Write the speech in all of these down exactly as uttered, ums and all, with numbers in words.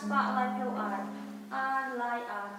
Spah laiphew ar, ar lai ar.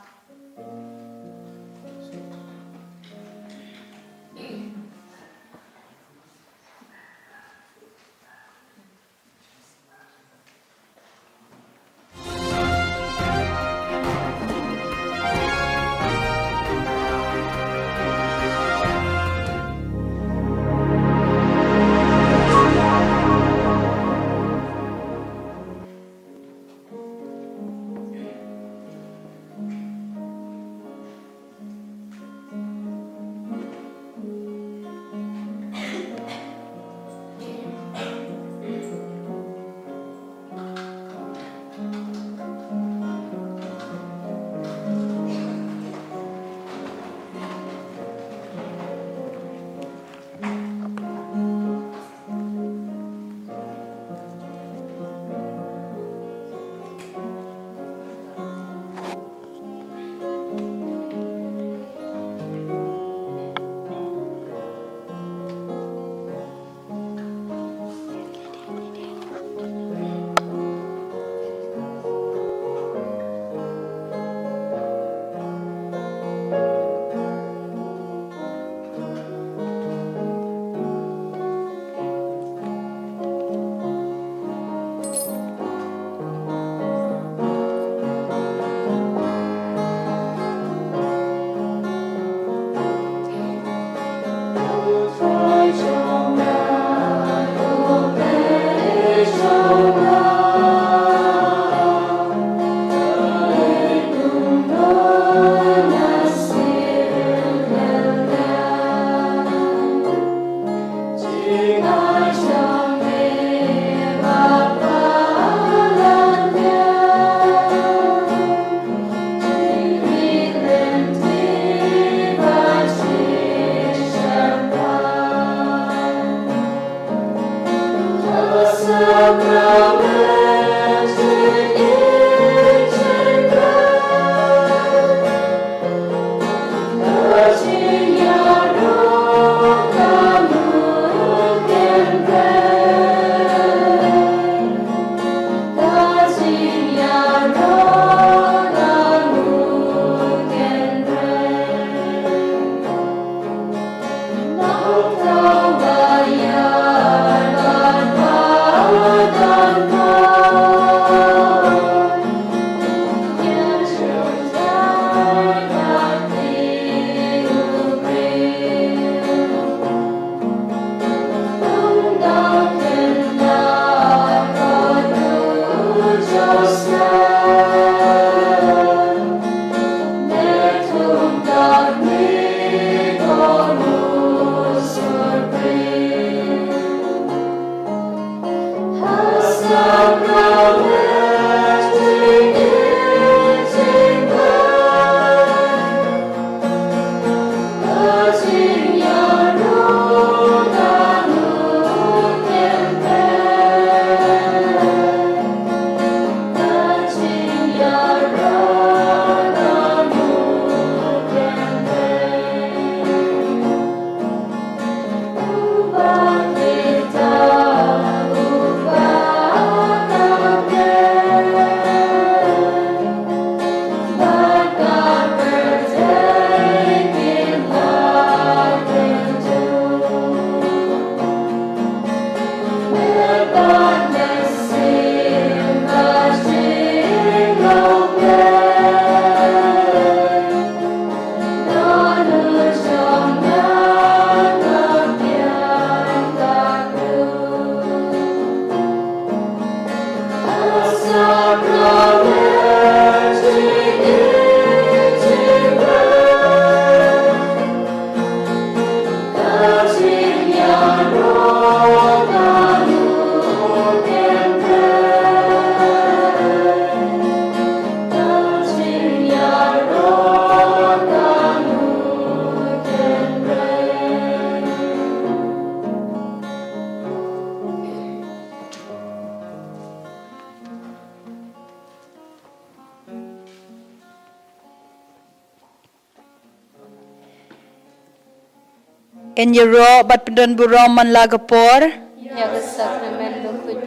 Yn ïaroh bad pyndon burom man la ka por. Ïa ka sakramen bakhuid.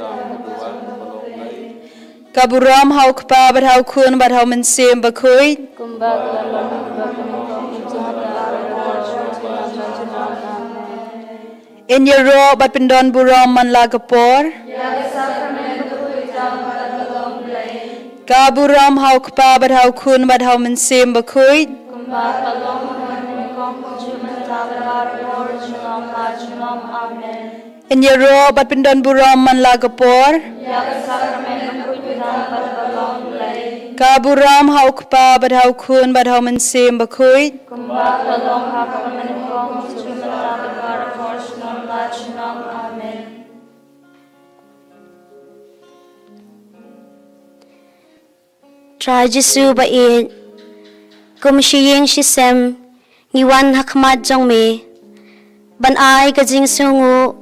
Ka burom ha u Kpa bad ha u Khun bad ha u Mynsiem Bakhuid. Kumba ka la long, kumba ka la long, kumba ka la long, kumba ka la long. Ngin ïaroh bad pyndon burom man la ka por. Ka burom ha u Kpa bad ha u Khun bad ha u Mynsiem Bakhuid. Kumba ka long, kumba ka long, kumba ka la long, kumba ka la long. Amen. Ngin ïaroh bad pyndon burom man la ka por. Ka burom ha u Kpa bad ha u Khun bad ha u Mynsiem Bakhuid. Kumba ka long ha ka mynta, kumba ka la long, kumba ka la long, kumba ka la long, kumba ka la long. Amen. Ngin ïaroh bad pyndon burom man la ka por. Ka burom ha u Kpa bad ha u Khun bad ha u Mynsiem Bakhuid. Kumba ka long ha ka mynta, kumba ka la long, kumba ka la long. Ka burom ha u Kpa bad ha u Khun bad ha u Mynsiem Bakhuid. Kumba ka long ha ka mynta, kumba ka la long, kumba ka la long. Amen. Ngin ïaroh bad pyndon burom man la ka por. Ka burom ha u Kpa bad ha u Khun bad ha u Mynsiem Bakhuid. Kumba ka long ha ka mynta, kumba ka la long, kumba ka la long. Amen. Ngin ïaroh bad pyndon burom man la ka por. Ka burom ha u Kpa bad ha u Khun bad ha u Mynsiem Bakhuid. Kumba ka long ha ka mynta, kumba ka la long, kumba ka la long. Amen. Ngin ïaroh bad pyndon burom man la ka por. Ka burom ha u Kpa bad ha u Khun bad ha u Mynsiem Bakhuid. Kumba ka long ha ka mynta, kumba ka la long, kumba ka la long. Amen. Ngin ïaroh bad pyndon burom man la ka por. Ka burom ha u Kpa bad ha u Khun bad ha u Mynsiem Bakhuid. Kumba ka long ha ka mynta, kumba ka la long, kumba ka la long. Amen. Ngin ïaroh bad pyndon burom man la ka por. Ka burom ha u Kpa bad ha u Khun bad ha u Mynsiem Bakhuid. Kumba ka long ha ka mynta, kumba ka la long, kumba ka la long. Amen. Trai Jisu ba ïeit, khublei shibun kumba mynta. Amen. Trai Jisu ba ïeit, kum shi ïing shi sem ngi wan ha khmat jong me ban ai ka jingsngewnguh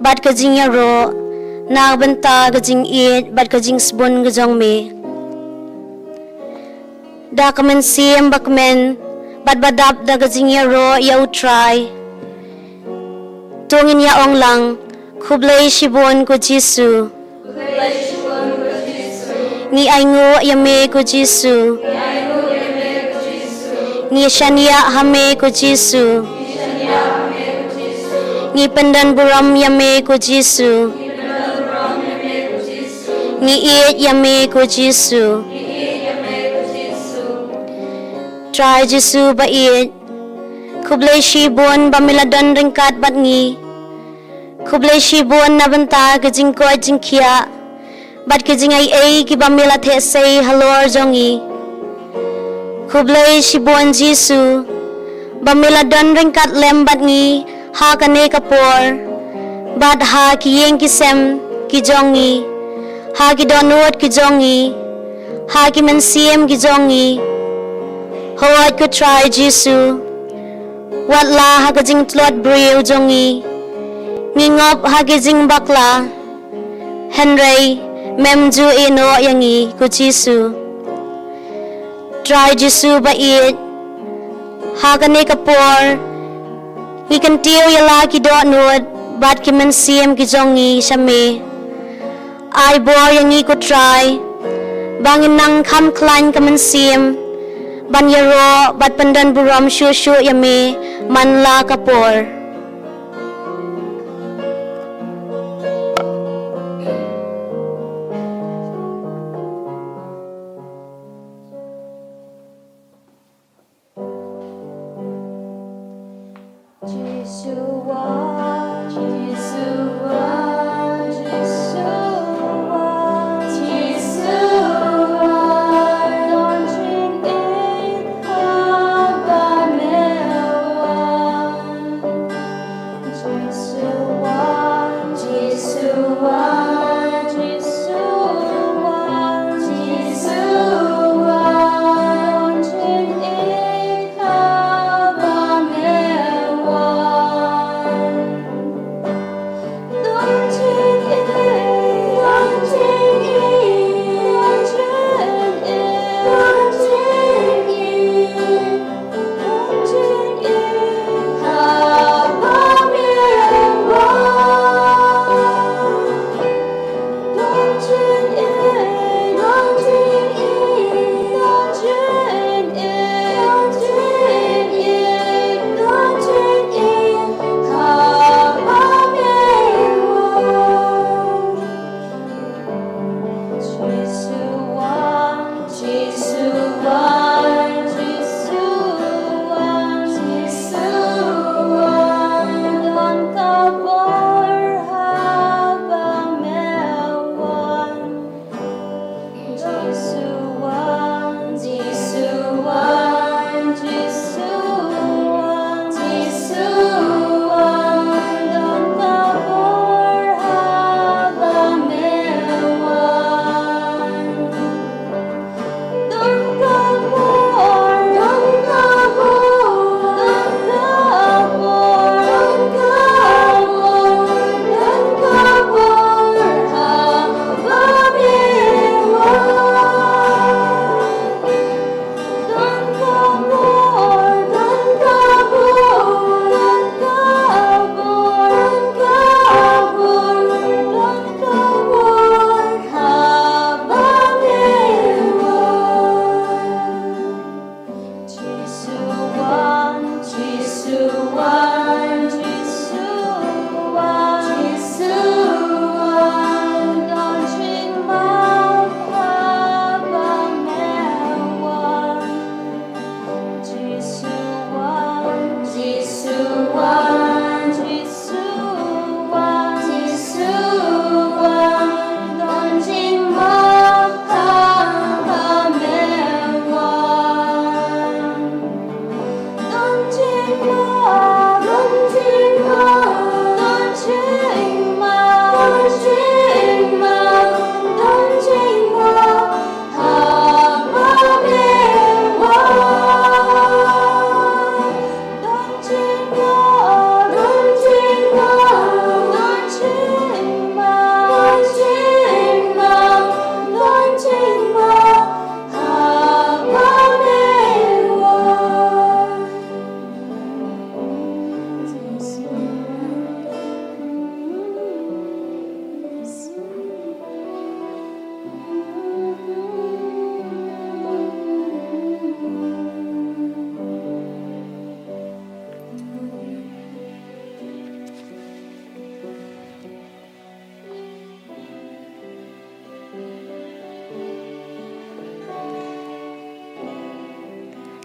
bad ka jingïaroh na ka bynta ka jingïeit bad ka jingsbun ka jong me. Da ka mynsiem ba kmen bad ba dap da ka jingïaroh ïa u Trai, to ngin ïa ong lang, khublei shibun ko Jisu. Ngi ainguh ïa me ko Jisu. Ngi shaniah ha me ko Jisu. Ngi pyndon burom ïa me ko Jisu. Ngi ïeit ïa me ko Jisu. Trai Jisu ba ïeit, khublei shibun ba me la don ryngkat bad ngi. Khublei shibun na bynta ka jingkoit jingkhiah bad ka jingaiei kiba me la theh sei halor jong ngi. Khublei shibun Jisu ba me la don ryngkat lem bad ngi ha kane ka por, bad ha ki ïing ki sem ki jong ngi, ha ki dohnud ki jong ngi, ha ki mynsiem ki jong ngi. Hooid ko Trai Jisu, wat la ha ka jingtlot briew jong ngi, ngi ngop ha ki jingbakla, hynrei mem ju ïehnoh ïa ngi ko Jisu. Trai Jisu ba ïeit, ha kane ka por ngi kyntiew ïa la ki dohnud bad ki mynsiem ki jong ngi sha me. Ai bor ïa ngi ko Trai ba ngin nang kham khlaiñ ka mynsiem ban ïaroh bad pyndon burom shuh shuh ïa me man la ka por.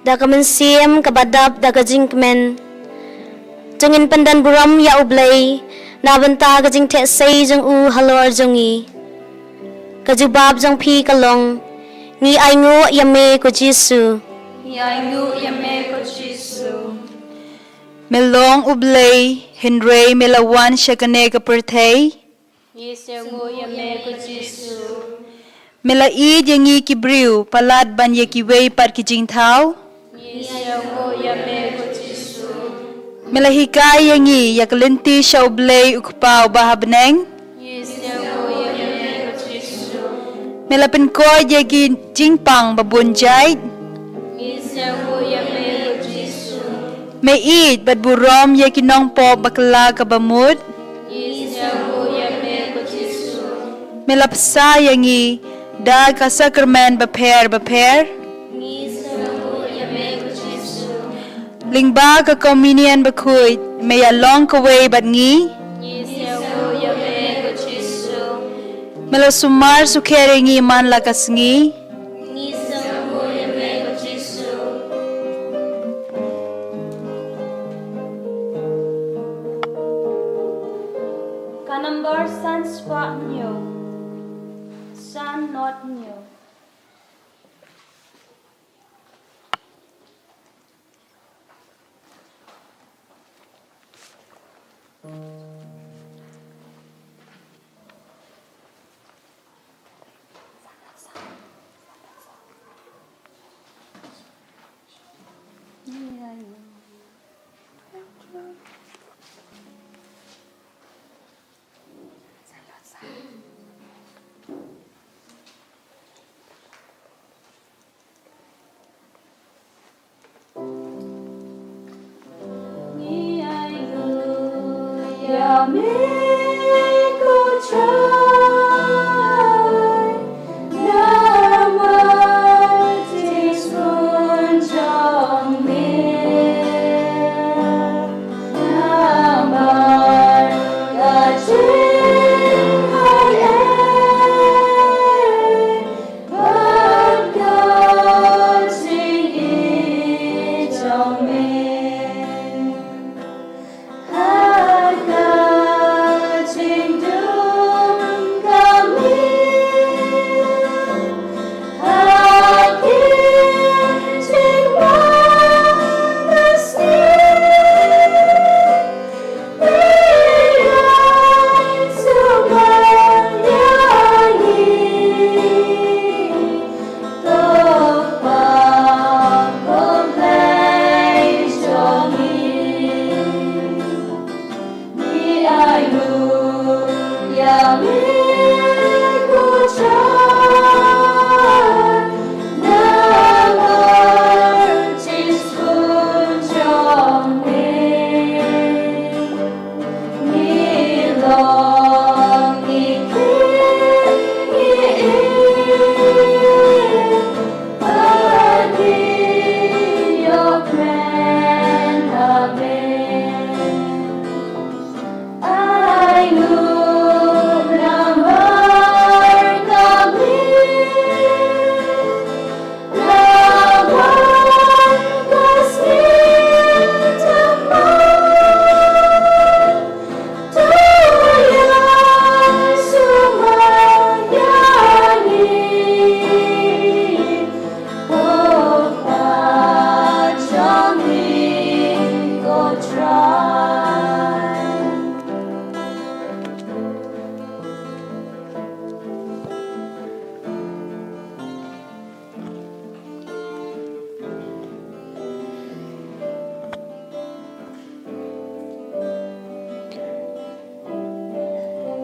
Da ka mynsiem kaba dap da ka jingkmen, to ngin pyndonburom ïa U Blei na bynta ka jingtheh sei jong u halor jong ngi. Ka jubab jong phi ka long: Ngi ainguh ïa me ko Jisu. Ngi ainguh ïa me ko Jisu. Me long U Blei, hynrei me la wan sha kane ka pyrthei. Ngi sngewnguh ïa me ko Jisu. Me la ïeit ïa ngi ki briew palat ban ïa kiwei pat ki jingthaw. Ngi sngewnguh ïa me ko Jisu. Me la hikai ïa ngi ïa ka lynti sha U Blei U Kpa uba ha bneng. Ngi sngewnguh ïa me ko Jisu. Me la pynkoit ïa ki jingpang ba bun jait. Ngi sngewnguh ïa me ko Jisu. Me ïeit bad burom ïa ki nongpop ba kylla kaba mut. Ngi sngewnguh ïa me ko Jisu. Me la bsa ïa ngi da ka sakramen bapher bapher. Ngi sngewnguh ïa me ko Jisu. Lyngba ka Communion bakhuid me ïalong kawei bad ngi. Ngi sngewnguh ïa me ko Jisu. Me la sumar sukher ïa ngi man la ka sngi. Ngi sngewnguh ïa me ko Jisu. Ka number san spah hynñiew. San not hynñiew.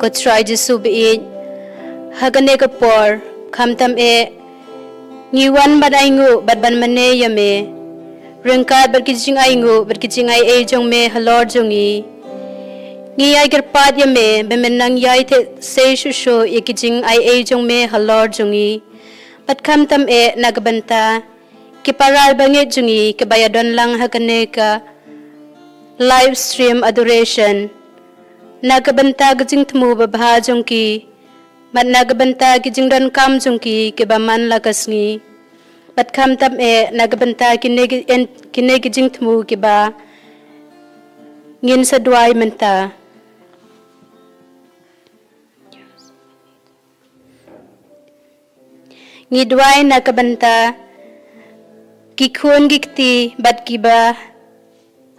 Ko Trai Jisu ba ïeit, ha kane ka por, khamtam eh, ngi wan ban ainguh bad ban mane ïa me, ryngkat bad ki jingainguh bad ki jingai ei jong me halor jong ngi. Ngi ïai kyrpad ïa me ba men nang ïai theh sei shuh shuh ïa ki jingai ei jong me halor jong ngi. Bad khamtam eh na ka bynta ki para bangeit jong ngi kiba ïadon lang ha kane ka live stream adoration, na ka bynta ka jingthmu babha jong ki, bad na ka bynta ki jingdonkam jong ki kiba man la ka sngi. Bad khamtam eh na ka bynta kine ki, en, kine ki jingthmu kiba ngin sa duwai mynta. Ngi duwai na ka bynta ki khun ki kti bad kiba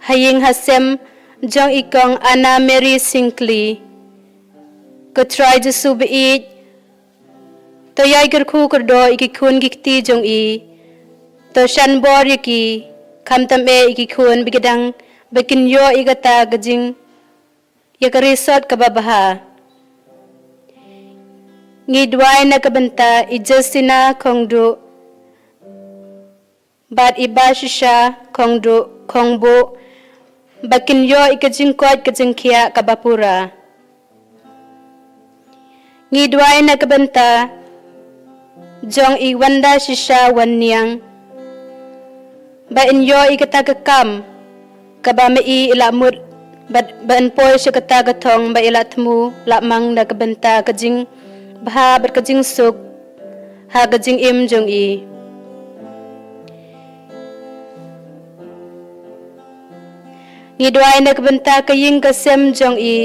ha ïing ha sem jong i kong Anna Mary Singkli. Ko Trai Jisu ba ïeit, to ïai kyrkhu kyrdoh ïa ki khun ki kti jong i. To shan bor ïa ki, khamtam eh ïa ki khun ba ki dang, ba kin ïoh ïa kata ka jing, ïa ka result kaba bha. Ngi duwai na ka bynta i Justina Khongduh bad i Bashisha Khongduh, Khongbuh, ba kin ïoh ïa ka jingkoit ka jingkhiah kaba pura. Ngi duwai na ka bynta jong i Wanda Shisha Wanniang, ba in ïoh ïa kata ka kam kaba ma i i la mut, ba, ba in poi sha kata ka thong ba i la thmu la mang na ka bynta ka jingbha bad ka jingsuk ha ka jingim jong i. Ngi duwai na ka bynta ka ïing ka sem jong i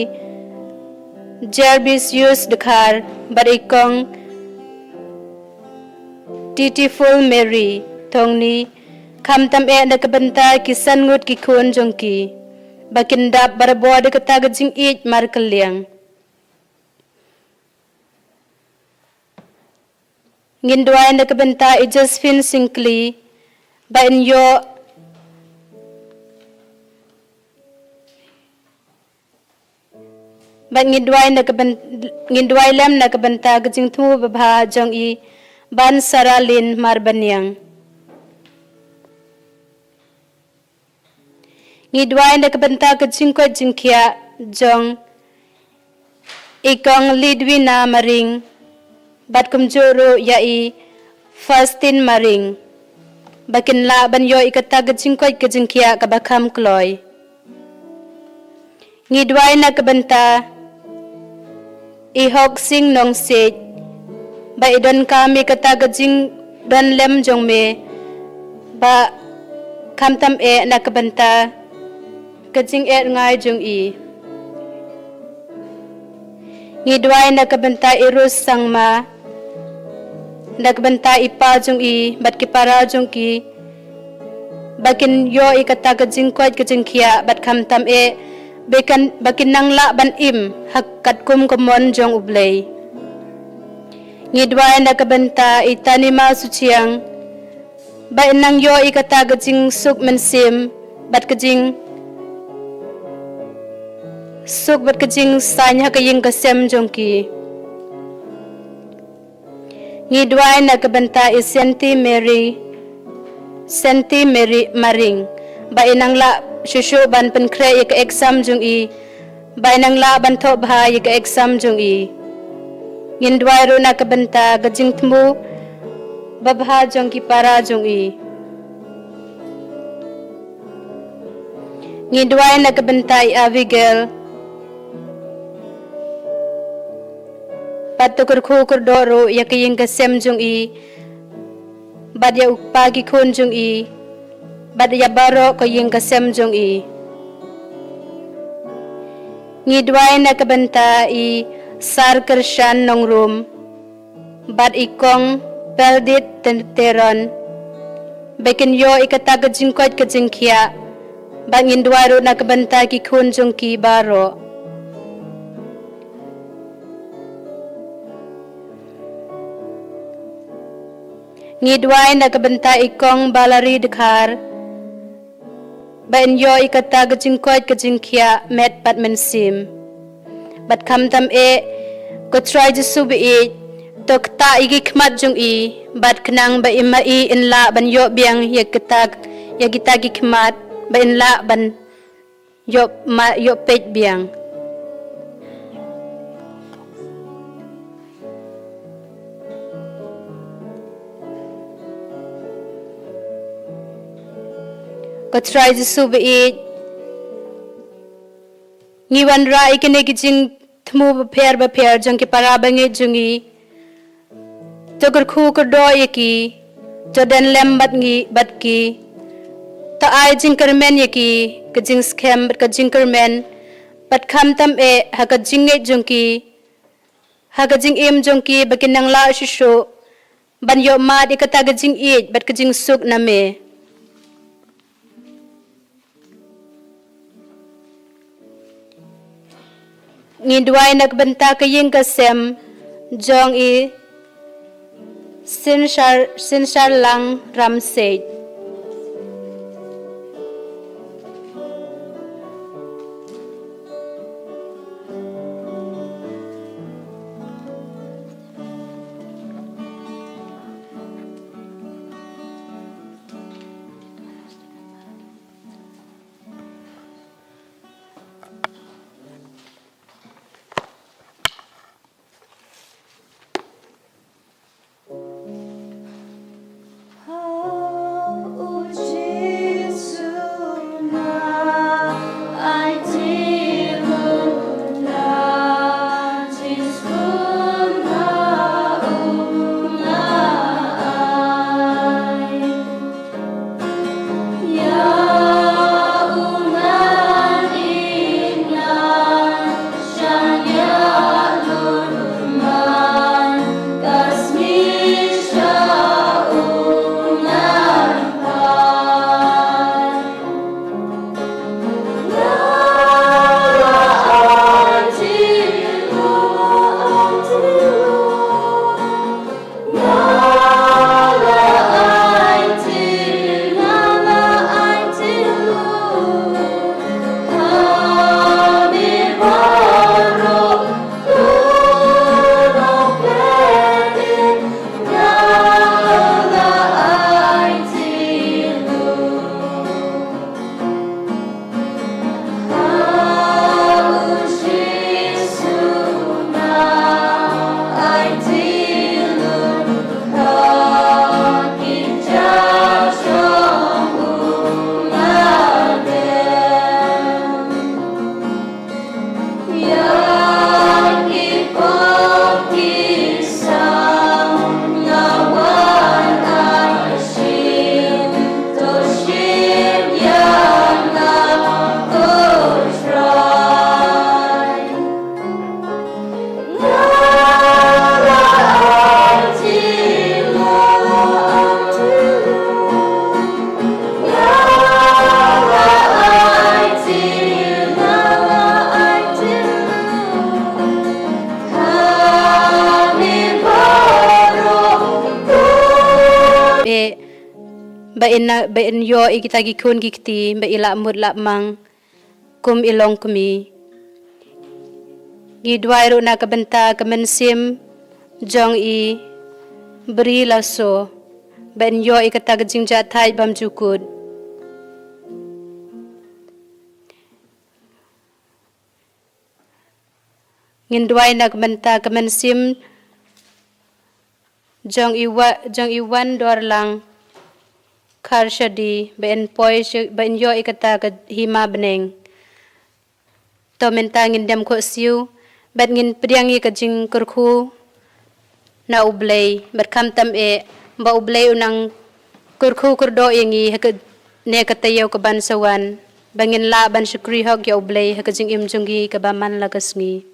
Jervis Yus Dkhar bad i kong Titiful Mary Thongni, khamtam eh na ka bynta ki san ngut ki khun jong ki, ba kin dap barabor da kata ka jingïeit markylliang. Ngin duwai na ka bynta i Josephine Singkli, ba in ïoh, ba ngin duwai na ka byn-, ngin duwai lem na ka bynta ka jingthmu babha jong i Ban Saralin Marbaniang. Ngi duwai na ka bynta ka jingkoit jingkhiah jong i kong Lidwina Maring, bad kumjuh ruh ïa i Faustin Maring, ba kin lah ban ïoh ïa kata ka jingkoit ka jingkhiah kaba kham kloi. Ngi duwai na ka bynta i Hoksing Nongsiej, ba i donkam ïa kata ka jingdon lem jong me, ba khamtam eh na ka bynta ka jingeh rngai jong i. Ngi duwai na ka bynta i Rus Sangma, na ka bynta i pa jong i bad ki para jong ki, ba kin ïoh ïa kata ka jingkoit ka jingkhiah bad khamtam eh, ba kan, ba kin nang lah ban im ha katkum ka mon jong U Blei. Ngi duwai na ka bynta i Tanima Suchiang, ba in nang ïoh ïa kata ka jingsuk mynsiem bad ka jingsuk bad ka jingsaiñ ha ka ïing ka sem jong ki. Ngi duwai na ka bynta i Senti Mary, Senti Mary Maring, ba i nang lah shuh shuh ban pynkhreh ïa ka exam jong i, ba i nang lah ban thoh bha ïa ka exam jong i. Ngin duwai ruh na ka bynta ka jingthmu babha jong ki para jong i. Ngi duwai na ka bynta i Abigail, bad to kyrkhu kyrdoh ruh ïa ka ïing ka sem jong i, bad ïa u kpa ki khun jong i, bad ïa baroh ka ïing ka sem jong i. Ngi duwai na ka bynta i Sar Kyrshan Nongrum bad i kong Peldit Ten-, Teron, ba kin ïoh ïa kata ka jingkoit ka jingkhiah, bad ngin duwai ruh na ka bynta ki khun jong ki baroh. Ngi duwai na ka bynta i kong Balari Dkhar, ba in ïoh ïa kata ka jingkoit ka jingkhiah met bad mynsiem. Bad khamtam eh, ko Trai Jisu ba ïeit, to ktah ïa ki khmat jong i, bad khnang ba i ma i in lah ban ïoh biang ïa kata, ïa kita ki khmat, ba in lah ban ïoh ma, ïoh peit biang. Ko Trai Jisu ba ïeit, ngi wanrah ïa kine ki jingthmu bapher bapher jong ki para bangeit jong ngi. To kyrkhu kyrdoh ïa ki, To don lem bad ngi, bad ki. To ai jingkyrmen ïa ki, ka jingskhem bad ka jingkyrmen, bad khamtam eh ha ka jingngeit jong ki, ha ka jingim jong ki, ba kin nang lah shuh shuh ban ïoh mad ïa kata ka jingïeit bad ka jingsuk na me. Ngi duwai na ka bynta ka ïing ka sem jong i Synshar, Synshar Lang Ramseit. Eh, ba in, ba in ïoh ïa kita ki khun ki kti ba i lah mut lah mang kum i longkmie. Ngi duwai ruh na ka bynta ka mynsiem jong i Bri Laso, ba in ïoh ïa kata ka jingjahthait bymjukut. Ngin duwai na ka bynta ka mynsiem jong i Wa-, jong i Wandorlang Kharshadi, ba in poi shi-, ba in ïoh ïa kata ka hima bneng. To mynta ngin dem khohsiew, bad ngin pdiang ïa ka jingkyrkhu na U Blei, bad khamtam eh, ba U Blei un nang kyrkhu kyrdoh ïa ngi ha kane ka taïew ka ban sa wan, ba ngin lah ban shakri hok ïa U Blei ha ka jingim jong ngi kaba man la ka sngi.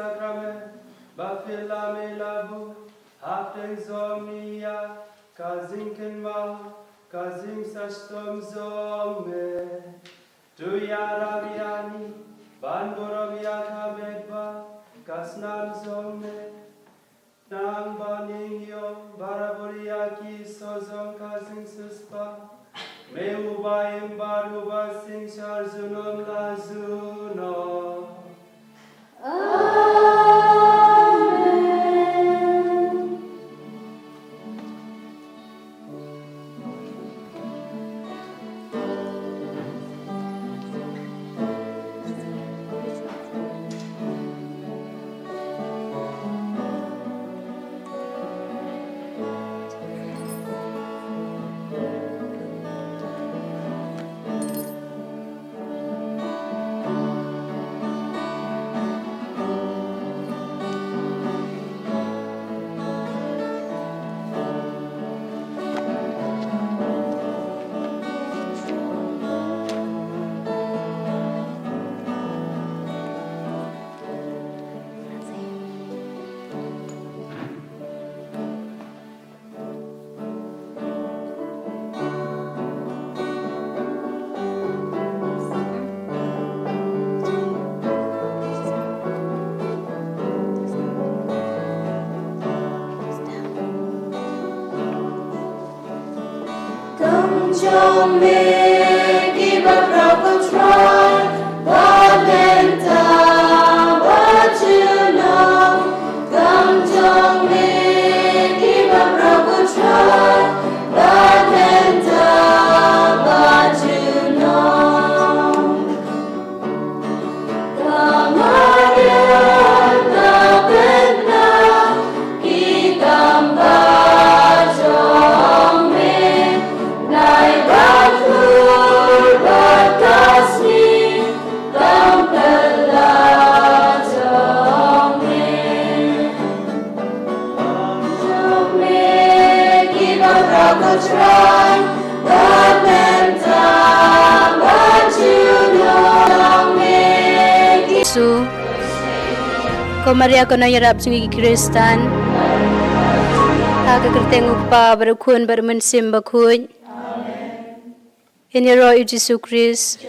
Sakramen ba phi la mih la buh hapdeng jong ngi ïa ka jingkynmaw ka jingshitom jong me. To ïarap ïa ngi ban burom ïa ka met bad ka snam jong me. Nang ba ngin ïoh barabor ïa ki soh jong ka jingsiewspah. Me uba im bad uba synshar junom la junom. Amen. Kam jong me kiba khraw, ko Trai, bad mynta bad junom. Kam jong me kiba khraw, ko Trai, bad mynta bad junom. Ka Maria ka pynpaw ki kam bha jong me, dei ban khuid bad ka sngi kam kylla jong me. Jisu, ko Maria ko nongïarap jong ngi ki Khristan, ha ka kyrteng U Kpa bad U Khun bad U Mynsiem Bakhuid. Ngin ïaroh ïa u Jisu Khrist.